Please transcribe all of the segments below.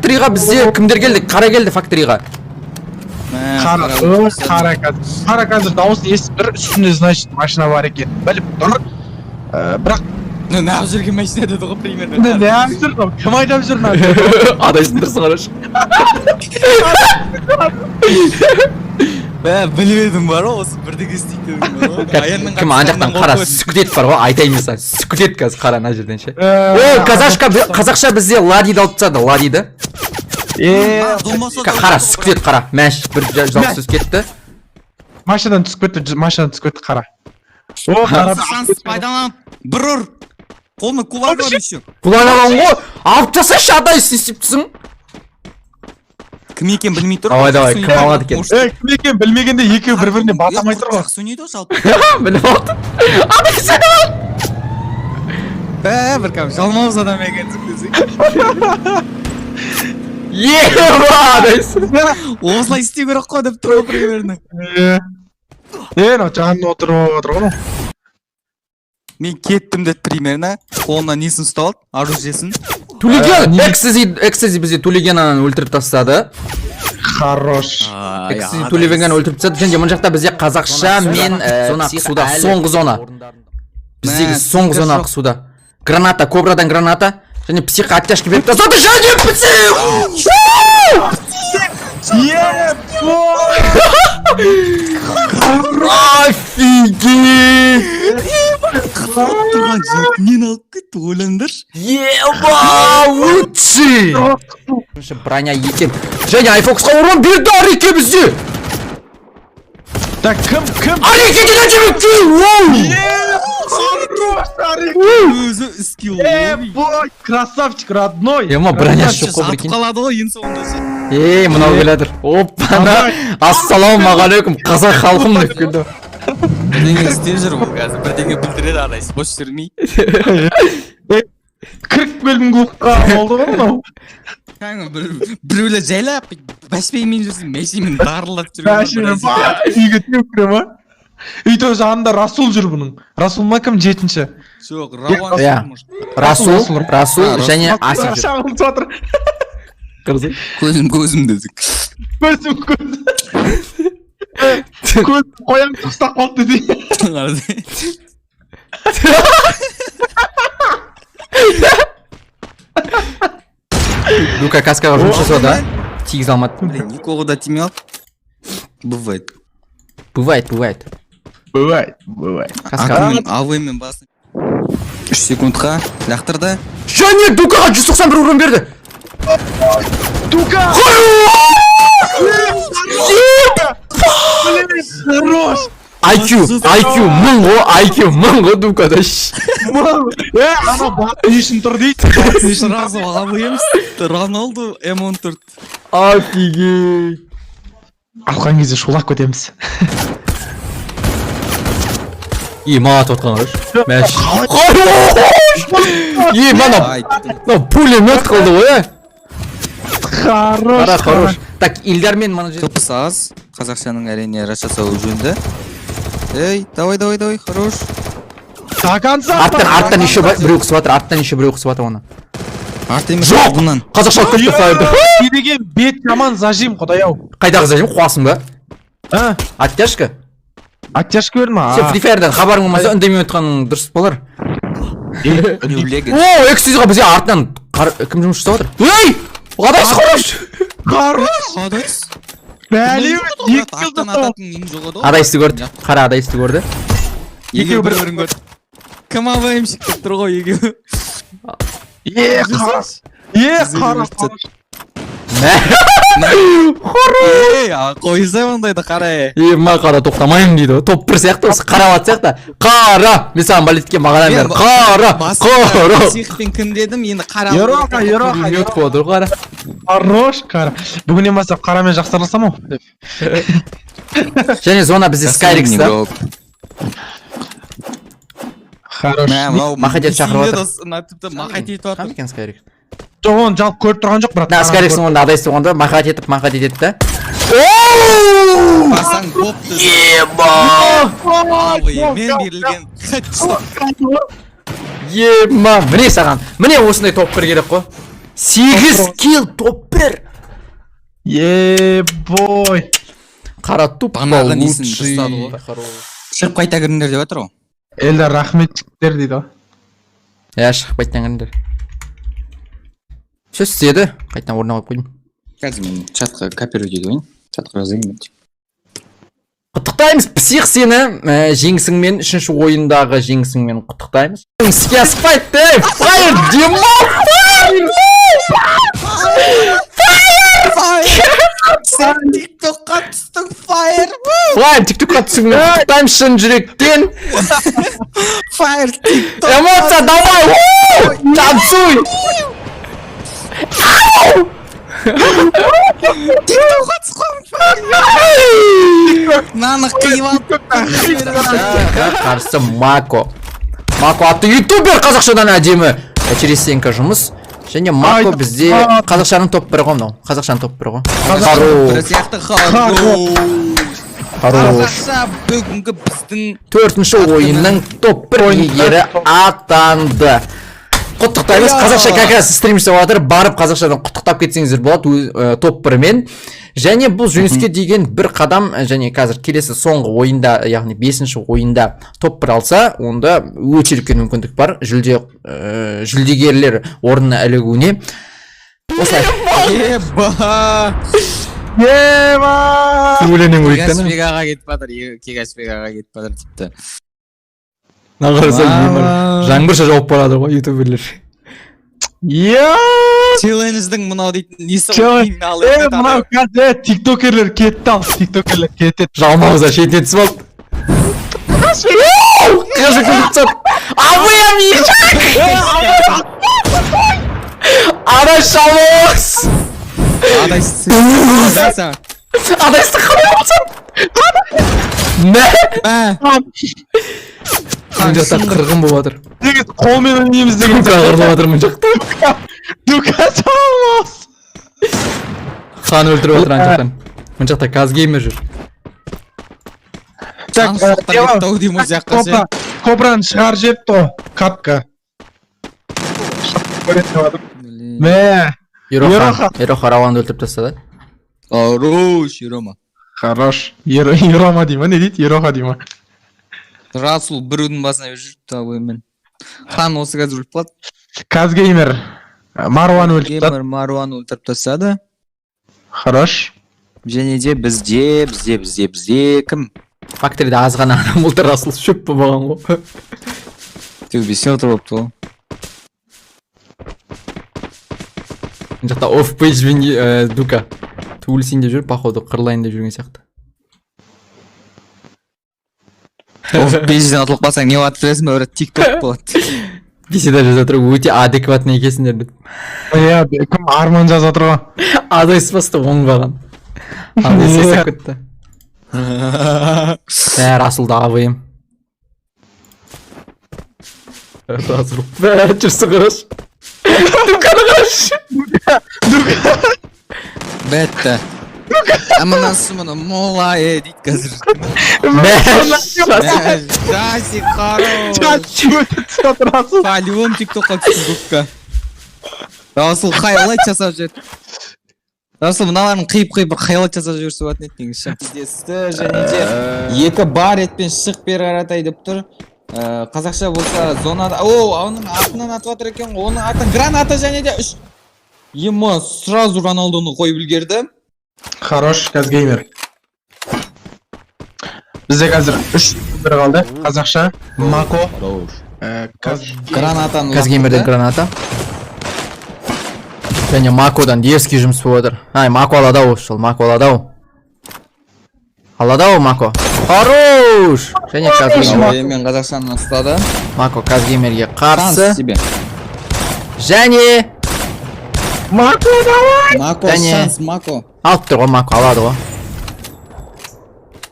Факториға бізде кімдер келді? Қара келді факториға. Қара, қара қазір. Қара қазір дауысын естіп тұр, үстінде, значит, машина бар екен. Біліп тұр. Бірақ Неғып жүрген машина деді ғой примерно. Неғып жүр мынау? Кім айдап жүр мынаны? Адайсың тұрсың, қарашы. Бә, біліп едім бар ғой, осы бірдеңе істейді дедім бар ғой. Аянның Кім ана жақтан қара сүкіт етіп бар ғой, айтайын мен саған. Сүкіт ет қазір, қара ана жерден ше. О, казашка, қазақша бізде Ладиді алып тастады, Ладиді. Қара, сүкіт ет, қара. Мәш, бір жалғыз сөз кетті. Машинадан түсіп кетті, машинадан түсіп кетті, қара. О, қара. Шанс пайдаланып, бір ұр. Қолына кулак бар еще. Кулак алған ғой. Алып тасташы, адай, сен істеп тұрсың. Кім екенін білмей тұр. Давай, давай, кім алады екен? Ей, кім екенін білмегенде екеуі бір-біріне бата алмай тұр ғой. Жақсы ойнайды ғой жалпы. Біліп алды. Адай, сен ал. Бә, бір кәдімгі жалмауыз адам екенсің десең. Еба, адай. Осылай істеу керек қой деп тұр ғой примерно. Е, мынау жанына отырып отыр ғой мынау. Мен кеттім деді примерно. Қолына несін ұстап алды, оружиесін. Төлеген, экстази, экстази бізде Төлеген ананы өлтіріп тастады. Хорош. Экстази Төлегенді өлтіріп тастады. Және мына жақта бізде қазақша мен зона қысуда, соңғы зона. Біздегі Мә, соңғы психо зона жоқ. қысуда. Граната, кобрадан граната. Және психо оттяжка беріп тастады. Және псих! Офигеть! Тұрған жерінен алып кетті, ойлаңдаршы. Еба, лучший! Броня екен. Және айфоксқа урон берді Ареке бізде! Так, кім, кім? Ареке деген жігіт! Воу! Хорош, Ареке! Өзі іске Ой, красавчик, родной! Ема, броня Красавчик. жоқ қой, Атып прикинь. қалады ғой ең соңында ше. Ей, мынау келе жатыр. Оппана! Ассалаумағалейкум, қазақ халқым деп келді. Бірдеңе істеп жүр бұл қазір, бірдеңе білдіреді адай, бос жүрмей. Кіріп келдім клубқа, болды ғой мынау. Кәдімгі біреулер жайлап бәшбеймен жүрсін, мәшимен дарылдатып жүрген. Бәшімен ба, үйге теуіп кіре ма? Үйде жанында Расул жүр бұның. Расул ма кім жетінші? Жоқ, Рауан Иә. может. Расул, Расул А, Расул. және Асик жүр. Шағылып жатыр. Қарасай. Көзім көзім дедік. Көзім көзім. Көзім қоян ұстап қалды десе. Дука каскаға жұмыс жасады, а? Тигізе алмады. Блин, никого да тимей алды. Бывает. Бывает, бывает. Бывает, бывает. Каска. Акмен, АВ-мен басын. 3 секундқа лақтырды. Және Дукаға 191 урон берді. Дука! Блин, хорош! IQ, IQ мың ғой, IQ мың ғой Дукада. Мың! Е, ана бат не үшін тұр дейді? Бат не үшін? Сразу АВМ Роналду М14. Офигеть. Алған кезде шулап кетеміз. Е, маған атып отқан қарашы. Мәш. Хорош! Е, мана, Ай, мынау пулемет қылды ғой, е. Хорош. Қара, хорош. Так, Илдар мен мана жер. Топыс аз. Қазақшаның әрине раш жасауы жөнді. Ей, давай, давай, давай, хорош. До конца. Арттан, арттан еще біреу қысып жатыр, арттан еще біреу қысып жатыр оны. Арт емес, Жоқ! алдынан. Қазақша алып кетті фаерді. Не деген бет жаман зажим, құдай ау. Қайдағы зажим, қуасың ба? А, Оттяжка? оттяжка берді ма? Сен Free Fire'дан хабарың болмаса үндемей отқаның дұрыс болар. Нью О, экстазиға бізге артынан кім жұмыс жасап жатыр? Ей! Адайс хорош! Хорош! Адайс. Бәле, екі Арттан жыл ататын нең жоқ еді ғой. Адайсты көрді. Қара Адайсты көрді. Екеуі бір бірін көрді. Кім АВМщик деп тұр ғой екеуі. Е, қара. Е, қара. Мә. Ей, а, қойсай ондайды қара. Е, ма қара тоқтамаймын дейді ғой. Топ бір сияқты осы қарап атсақ та. Қара! Мен саған балетке мағана бер. Қара! Қара! Психпен кім дедім, енді қара. Ероха, Ероха. Пулемет қылып отыр ғой, қара. Хорош, қара. Бүгіннен бастап қарамен жақсы араласам ау деп. Және зона бізде Skyrix да. Хорош. Мә, мынау Махатет шақырып жатыр. Мына тіпті махат етіп Қандай жатыр. екен Skyrix? Жоқ, оны жалпы көріп тұрған жоқ, брат. Да, Skyrix'ің орнында Адайс болғанда махат етіп, махат етеді да. Оу! Басаң бопты. Ема! Мен берілген. Ема! Міне саған. Міне осындай топ бір керек қой. 8 килл, топ 1. Ебой. Қара тупо Бағанағы несін лучший. тастады ғой. Шығып қайта кіріңдер деп жатыр ғой. Эльдар, рахмет, жігіттер, дейді ғой. Иә, шығып қайтадан кіріңдер. Все істеді, қайтадан орнына қойып қойдым. Қазір мен чатқа копировать етіп алайын, чатқа жазайын мен. Құттықтаймыз, псих, сені жеңісіңмен, үшінші ойындағы жеңісіңмен құттықтаймыз. Іске аспайды, ей, фаер, Димон. Сен ТикТокқа түстің, фаер. Фаер, ТикТокқа түсуіңмен құттықтаймыз шын жүректен. Фаер ТикТок. Эмоция, давай, у, танцуй. ТикТокқа түскен, мынаны қиып алып. Қарсы Мако. Мако атты ютубер, қазақшадан әдемі чересенка жұмыс. Және Мако Ай, бізде а. қазақшаның топ бірі ғой мынау. Қазақшаның топ бірі ғой. Бір Хорош. сияқты, хорош. Хорош. Қазақша бүгінгі біздің Төртінші ойынның топ бір иегері атанды. Құттықтаймыз. Иә. Қазақша как раз стрим жасап жатыр. Барып қазақшадан құттықтап кетсеңіздер болады топ бірмен. Және бұл жеңіске деген бір қадам және қазір келесі соңғы ойында, яғни бесінші ойында топ бір алса, онда өте үлкен мүмкіндік бар жүлдегерлер орнына ілігуіне. Осылай. Еба. Еба. Өлеңнен. Кегасбек аға кетіп жатыр, Кегасбек аға кетіп жатыр тіпті. Жаңбырша жауып барады ғой ютуберлер. Е. Челлендждің мынау дейтін несі ғой, Челлендж. финалы. Е, мынау қазір тиктокерлер кетті, ал тиктокерлер кетеді. Жалмауыздар шетіне түсіп алды. Қазір күліп тастады. АВМ ешак! Ана шалос! Адай. Адайсты қалай алсам? Мә! Мә. Мына жақта қырғын болып жатыр. Деген қолмен ойнаймыз деген. Дука қырылып жатыр мына жақта. Дука салмас. Хан өлтіріп жатыр ана жақтан. Мына жақта Казгеймер жүр. Так, Ау деймін ол жаққа ше. Кобра, кобраны шығарып жіберіпті ғой, катка. Көретін деп жатыр. Мә. Ерохан. Ероха. Ероха Рауанды өлтіріп тастады. Хорош, Ерома. Хорош. Ерома дей ма, не дейді? Ероха дей ма? Расул біреудің басына жүріп оймен. Хан осы қазір өліп қалады. Казгеймер. Маруан өлтіріп тастады. Геймер Маруан өлтіріп тастады. Хорош. Және де бізде кім? Факторида аз ғана адам болды, Расул шөп болған ғой. Тек бесеу отырып алыпты ғой. Мына жақта оф пейджбен Дука. Туылсин деп жүр, походу қырылайын деп жүрген сияқты. Оф пейджден атылып қалсаң не болады, білесің бе, брат? ТикТок болады. Беседа жазып жатыр, өте адекватный екенсіңдер деп. Иә, кім, Арман жазып жатыр ғой. Адайспасты оңбаған. Адай сасып кетті. Мә, Расулды АВМ. Расул. Мә, жүрсі қарашы. Дуканы қарашы. Бітті. А мынасы мұны мола е дейді қазір. Мә, Мә, Жасик, хорош. Өтіп түсіп жатыр Расул. По-любому ТикТокқа түсті Дука. Расул хайлайт жасап жіберді. Расул мыналарын қиып қиып бір хайлайт жасап жіберсе болатын еді негізі. Кездесті және де екі баретпен шық бері қаратай деп тұр. Қазақша болса зонада. О, оның артынан атып жатыр екен ғой. Оның артынан граната және де үш. Ема, сразу Роналдоны қойып үлгерді. Хорош, Казгеймер. Бізде қазір үш бір қалды. Қазақша, Мако, Гранатаны Казгеймерден лақтырды. Граната. Және Макодан дерзкий жұмыс болып жатыр. Ай, Мако алады ау осы жолы, Мако алады ау. Алады ау Мако. Хорош! Және Казгеймер. Мен қазақшаны ұстады. Мако Казгеймерге Шанс қарсы. тебе. Және Мако, давай! Мако, Және- шанс, Мако. алып тұр ғой Мако, алады ғой.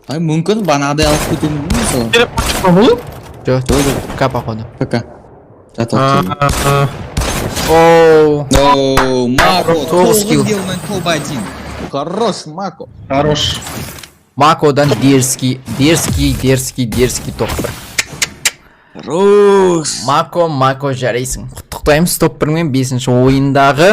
Ай, мүмкін банағыдай алып кетуі мүмкін мысалы. Телепортчик па бұл? Жоқ, жоқ, К походу. ПК. Жатып алып келді. Оу. Оу, Мако, Тоғыз тоғыз килл. киллмен топ один. Хорош, Мако. Хорош. Макодан дерзкий, дерзкий, дерзкий, дерзкий топ бір. Хорош. Мако, Мако, жарайсың. Құттықтаймыз. Құттықтаймыз топ 1 мен бесінші ойындағы